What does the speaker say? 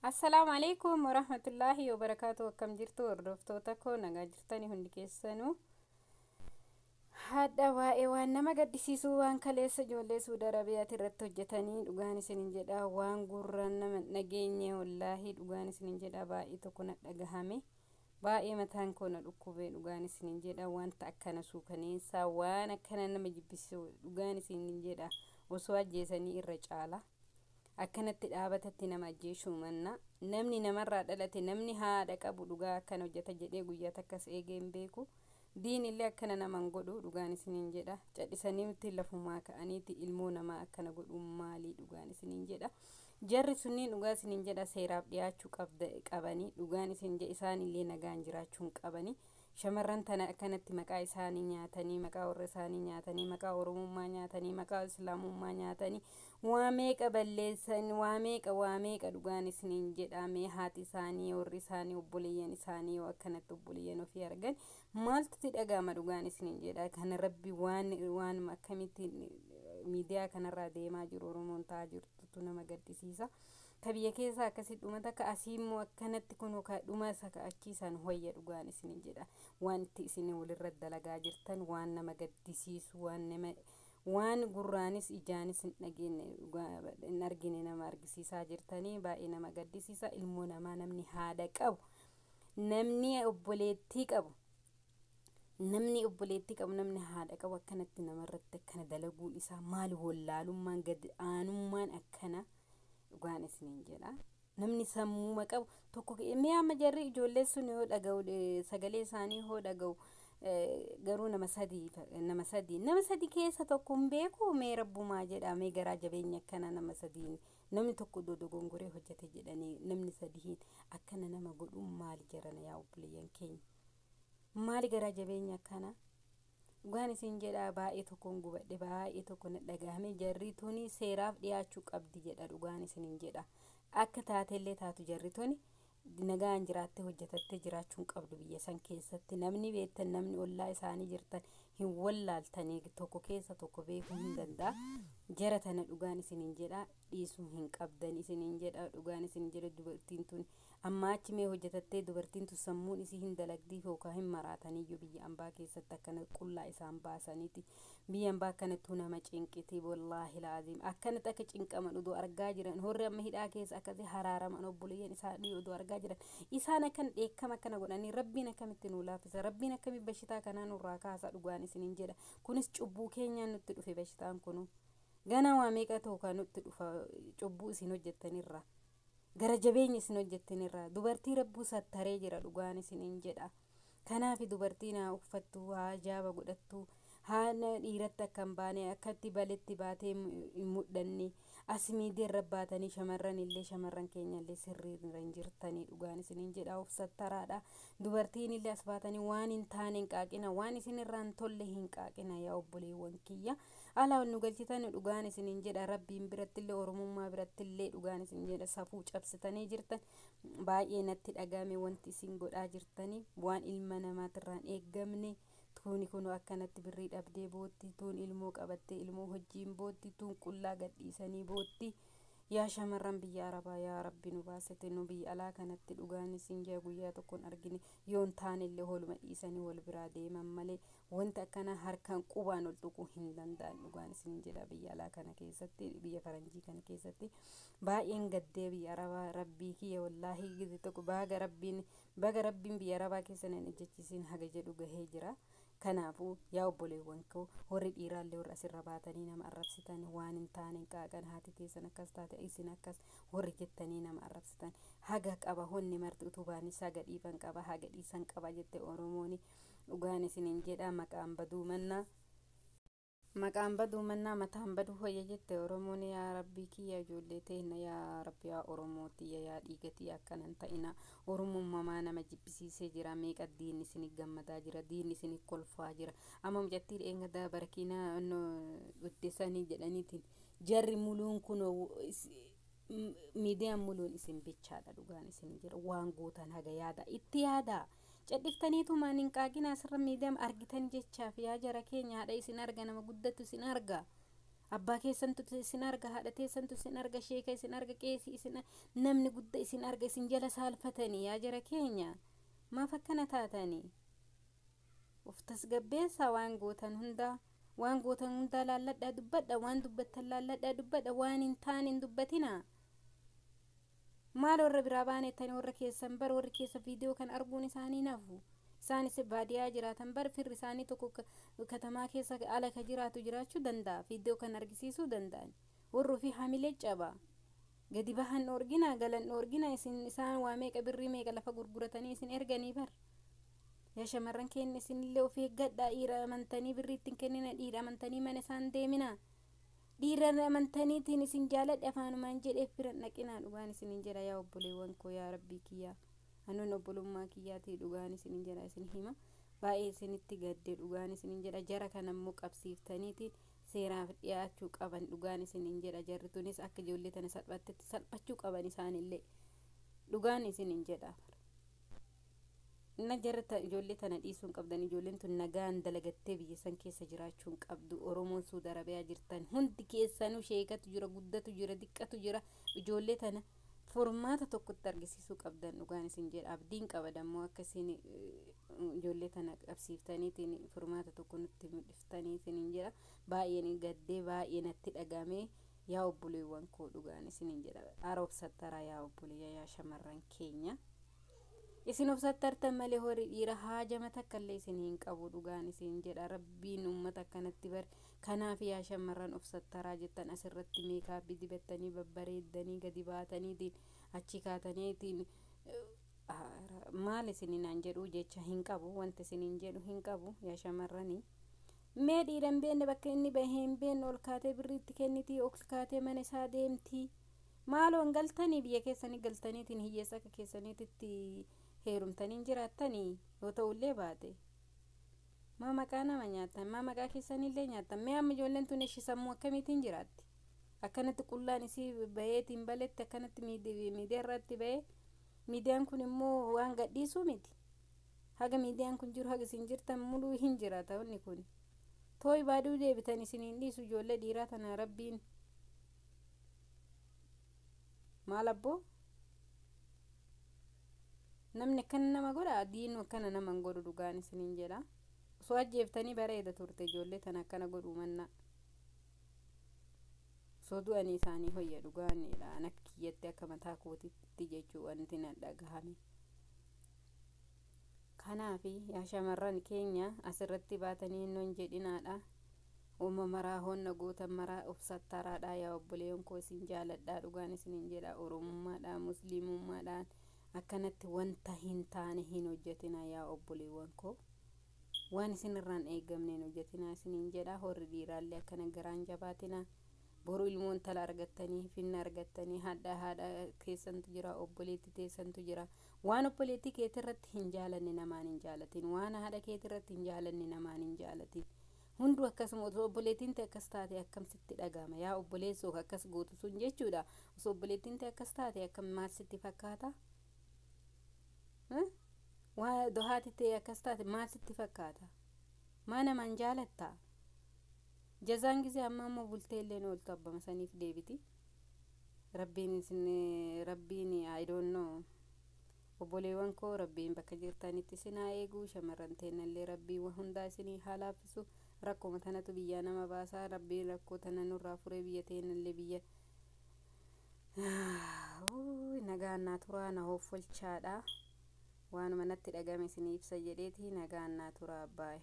Assalaamu alaikum warahmatullaahi wabarakaatu. Akkam jirtu hordoftoota koo? Nagaa jirtanii hundi keessanuu? Haadha waa'ee waan nama gaddisiisuu, waan kaleessa ijoollee Suudi Arabiyaati irratti hojjetanii, dhugaan isinin jedha, waan gurraan nama dhageenye. Wallaahi, dhugaan isinin jedha, baay'ee tokko na dhagahame, baay'ee mataan koo na dhukkube. Dhugaan isinin jedha, wanta akkana suukaneessaa, waan akkana nama jibbisiisu, dhugaan isinin jedha, osoo ajjeesanii irra caala. Akkanatti dhaabatatti nama ajjeesuu manna, namni namarraa dhalate, namni haadha qabu, dhugaa akkana hojjeta jedhee guyyaa takkas eegee hin beeku. Diin illee akkana naman godhu, dhugaan isiniin jedha. Cadhisanii nutti lafumaa ka'aniiti ilmoo namaa akkana godhu maalii? Dhugaan isiniin jedha, jarri sunniin, dhugaa isiniin jedha, seeraaf dhiyaachuu qabanii. Dhugaan isin jedha, isaan illee nagaan jiraachuu hin qabanii. Shamarran tana akkanatti maqaa isaanii nyaatanii, maqaa warra isaanii nyaatanii, maqaa Oromummaa nyaatanii, maqaa Islaamummaa nyaatanii, waa meeqa balleessan, waa meeqa, waa meeqa. Dhugaan isiniin jedha, mee haati isaanii, warri isaanii, obboleeyyan isaanii yoo akkanatti obboleeyyan ofii argan maaltu itti dhaga'ama? Dhugaan isiniin jedha, kana Rabbi waan waanuma akkamitti miidiyaa kanarraa deemaa jiru, Oromoon ta'aa jirtutu nama gaddisiisa. Ka biyya keessaa akkasii dhumata, ka asii immoo akkanatti kun ka dhuma isa ka achiisan wayya. Dhugaan isiniin jedha, waan itti isin walirra dalagaa jirtan waan nama gaddisiisu, waan nama waan gurraanis ijaanis hin dhageenye, hin argine nama argisiisaa jirtanii, baay'ee nama gaddisiisa. Ilmoo namaa, namni haadha qabu, namni obboleettii qabu, namni obboleettii qabu, namni haadha qabu akkanatti namarratti akkana dalaguun isaa maali? Wallaalummaan, gad aanummaan akkana, dhugaan isiniin jedha. Namni sammuuma qabu tokko mee amma jarri ijoollee sun yoo dhaga'u, sagalee isaanii yoo dhaga'u garuu nama sadii, nama sadii, nama sadii keessa tokko hin beeku. Mee rabbumaa jedha, mee garaa jabeenya akkana nama sadiin, namni tokko dogongoree hojjete jedhanii namni sadiin akkana nama godhuun maali jarana? Yaa obboleeyyan keenya, maali garaa jabeenya akkana? Dhugaan isin jedha, baay'ee tokkoon gubadhe, baay'ee tokko na dhagahame. Jarri tuni seeraaf dhiyaachuu qabdi jedha, dhugaan isiniin jedha. Akka taatellee taatu, jarri tuni nagaan jiraattee hojjetattee jiraachuu hin qabdu biyya san keessatti. Namni beektan, namni ollaa isaanii jirtan hin wallaaltanii, tokko keessa tokko beekuu hin danda'a. Jara tana, dhugaan isiniin jedha, dhiisuu hin qabdan isiniin jedha. Dhugaan isiniin jedha, dubartiin tun amma achi mee hojjetattee, dubartiin tun sammuun isii hin dalagdii yookaan hin maraataniyyuu biyya ambaa keessatti akkana qullaa isaan baasaniiti? Biyya ambaa akkanattuu nama cinqiti. Wallaahi laaziim, akkanatti akka cinqaman odoo argaa jiran, horri amma hidhaa keessa akkasii haraaraman, obboleeyyan isaanii odoo argaa jiran, isaan akkan dheekkama akkana godhanii, Rabbiin akkamitti nuu laaffisa? Rabbiin akkamitti bashitaa kanaa nurraa kaasa? Dhugaan isiniin jedha, kunis cubbuu keenyaan nutti dhufe. Bashitaan kunu gana waa meeqa ta'u nutti dhufa cubbuu isin hojjettanirra, gara jabeenya isin hojjettanirra. Dubartii Rabbuu sattaree jira, dhugaan isiniin jedha. Kanaaf dubartiin haa uffattu, haa jaaba godhattu, haa dhiiratti akka hin baane, akkatti baletti baatee hin mudhanne. As miidiyaa irra baatanii shamarran illee, shamarran keenya illee sirrii irra hin jirtanii. Dhugaan isiniin jedha, of sattaraadha. Dubartiin illee as baatanii waan hin taane hin qaaqina, waan isin irraa hin tolle hin qaaqina. Yaa obboleewwan kiyya, alaa nu galchitan. Dhugaan isiniin jedha, Rabbiin birattillee, Oromummaa birattillee, dhugaan isin jedha, safuu cabsitanii jirtan. Baay'ee natti dhagame wanti isin godhaa jirtanii, waan ilma namaatirraan eeggamne. Tuuni kun akkanatti birrii dhabdee bootti, tuun ilmoo qabattee ilmoo hojiin bootti, tuun qullaa gadhiisanii bootti. Yaa shamarran biyya Arabaa, yaa Rabbi nu baasete nu biyya alaa kanatti. Dhugaan isin jaa, guyyaa tokkoon argine yoon taanellee holuma dhiisanii wal biraa deeman malee wanta akkana harkaan qubaan ol tuquu hin danda'an. Dhugaan isin jedha, biyya alaa kana keessatti, biyya faranjii kana keessatti baay'een gaddee. Biyya Arabaa, Rabbii kiyya, wallaahi gidi tokko baga Rabbiin, baga Rabbiin biyya Arabaa keessa nan ejjechiisin haga jedhu gahee jira. Kanaafuu yaa obboleewwan koo, warri dhiiraallee, warri asirra baatanii nama arrabsitan, waan hin taane hin qaaqan, haati teessan akkas taate, isin akkas warri jettanii nama arrabsitan, haga qaba honni marti, utubaanis haga dhiiban qaba, haga dhiisan qaba jette Oromooni. Dhugaan isiniin jedha, maqaan baduu mannaa mataan baduu wayya jette Oromoon. Yaa Rabbii kiyya, ijoollee teenya, yaa Rabbi, yaa Oromootiyya, yaa dhiigatiyya, akkanan ta'ina. Oromummaa nama jibbisiisee jira. Meeqa diinni isin gammadaa jira, diinni isin kolfaa jira. Amma mucattii dheengadaa barakiinaa dhuddesanii jedhaniitiin jarri muluun kun, miidiyaan muluun isin bichaadha. Dhugaan isin jira, waan gootan haga yaada itti yaada. Cadhiftaniitumaan hin qaaqina asirra miidiyaan argitan jechaaf. Yaa jara keenya, haadha isin arga, nama guddattu isin arga. Abbaa keessantu isin arga, haadha teessantu isin arga, sheeka isin arga, qeesii isin, namni gudda isin arga, isin jala saalfatanii. Yaa jara keenya, maaf akkana taatanii? Of tasgabbeessaa. Waan gootan hundaa, waan gootan hundaa laalladhaa dubbadha. Waan dubbattan laalladhaa dubbadha. Waan hin taane hin dubbatinaa. Maal warra biraa baanettanii? Warra keessan bar, warri keessa viidiyoo kan arguun isaanii nafu. Isaanis baadiyyaa jiraatan bar, firri isaanii tokko katamaa keessa ala ka jiraatu jiraachuu danda'a, viidiyoo kan argisiisuu danda'an. Warri ofii hamilee caba. Gadi bahan dhoorgina, galan dhoorgina. Isin isaan waa meeqa, birrii meeqa lafa gurguratanii isin erganii bar. Yaa shamarran keenya, isinillee of eeggadhaa. Dhiira amantanii birrii ittiin kennina, dhiira amantanii mana isaan deemina, dhiira amantaniitiin isin jaaladhe afaanumaan jedheef bira dhaqinaa. Dhugaan isinin jedha, yaa obboleewwan koo, yaa Rabbii kiyyaa, anuun obbolummaa kiyyaatii dhugaan isinin jedha, isin hima, baay'ee isinitti gadde. Dhugaan isinin jedha, jara kanammoo qabsiiftaniitiin seeraaf dhiyaachuu qaban. Dhugaan isinin jedha, jarri tunis akka ijoollee tana salphattetti salphachuu qaban isaanillee. Dhugaan isinin jedha, na jarra ijoollee tana dhiisuu hin qabdan. Ijoolleen tun nagaan dalagattee biyya san keessa jiraachuu hin qabdu. Oromoon Suudi Arabiyaa jirtan hundi keessanuu, sheekatu jira, guddatu jira, diqqatu jira, ijoollee tana furmaata tokkotti argisiisuu qabdan. Dhugaan isin jedha, abdiin qaba dammoo akka isin ijoollee tana qabsiiftaniitiin furmaata tokko nutti mul'iftaniitiin jedha. Baay'een gaddee, baay'ee natti dhagame, yaa obboleewwan koo. Dhugaan isinin jedha, aroobsattaraa, yaa obboleeyya, yaa shamarran keenya. Isin of sattartan malee horii dhiira haajama takka illee isin hin qabu. Dhugaan isin jedha, Rabbiin uummata akkanatti bar. Kanaaf yaa shamarran, of sattaraa jettan asirratti meekaappii dibattanii babbareeddanii gadi baataniitiin achi kaataniitiin maal isiniin jedhu jecha hin qabu. Wanta isiniin jedhu hin qabu, yaa shamarranii. Mee dhiira hin beekne, bakka inni bahee hin beekne, ol kaatee birriitti kennitii, ol kaatee mana isaa deemtii. Maaloo, hin galtanii? Biyya keessanii galtaniitiin hiyyeessa akka keessaniititti heerumtanii jiraattanii yoo ta'ullee baate, maa maqaa nama nyaattan? Maa maqaa keessanillee nyaattan? Mee amma ijoolleen tun ishii sammuu akkamiitiin jiraatti? Akkanatti qullaan isii baheetiin baletti, akkanatti miidiyaa irratti bahee, miidiyaan kun immoo waan gadhiisuu miti. Haga miidiyaan kun jiru, haga isin jirtan muluu hin jiraata. Wanni kun tooyi baaduu deebitan isin hin dhiisu. Ijoollee dhiiraa tana Rabbiin maal abboo, namni akkana nama godha? Diinu akkana nama hin godhu. Dhugaan isiniin jedha, osoo ajjeeftanii bareeda turte. Ijoollee tana akkana godhuu mannaa osoo du'anii isaanii hoyya. Dhugaanidha, an akka kiyyatti, akka mataa kootitti jechuu, wanti na dhagahame. Kanaaf yaa shamarran keenya, asirratti baatanii hinnoon jedhinaadha. Uuma maraa honna gootan maraa of sattaraadha. Yaa obboleeyyan koo, isin jaaladha. Dhugaan isiniin jedha, Oromummaadhaan, Musliimummaadhaan akkanatti wanta hin taane hin hojjetina. Yaa obboleewwan koo, waan isin irraan eegamne hin hojjetina isiniin jedha. Horri dhiiraallee akkana garaan jabaatina. Boru ilmoon tala argattanii, finna argattanii, haadha keessantu jira, obboleetti teessantu jira. Waan obboleettii keetirratti hin jaalanne namaan hin jaalatin, waan haadha keetirratti hin jaalanne namaan hin jaalatin. Hunduu akkasuma. Osoo obboleettiin ta'e akkas taate, akkam sitti dhagama? Yaa obboleessoo, akkas gootu sun jechuudha. Osoo obboleettiin ta'e akkas taate, akkam, maal sitti fakkaata? Waa dohaati ta'e akkas taate, maal sitti fakkaata? Maa namaan jaalatta? Jazaan gisee amma ammoo bultee illee ooltu abbama saniif deebiti. Rabbiin isin, Rabbiin, I don't know. Obboleewwan koo, Rabbiin bakka jirtanitti isin haa eegu. Shamarran teennallee Rabbiin waan hundaa isinii haa laaffisu. Rakkoo tanatu biyyaa nama baasaa. Rabbiin rakkoo tana nurraa furee biyya teennallee biyya nagaan naa turaa, na hooffolchaadha. Waanuma natti dhagame isinii ibsa jedheeti. Nagaan naa turaa, baay'ee.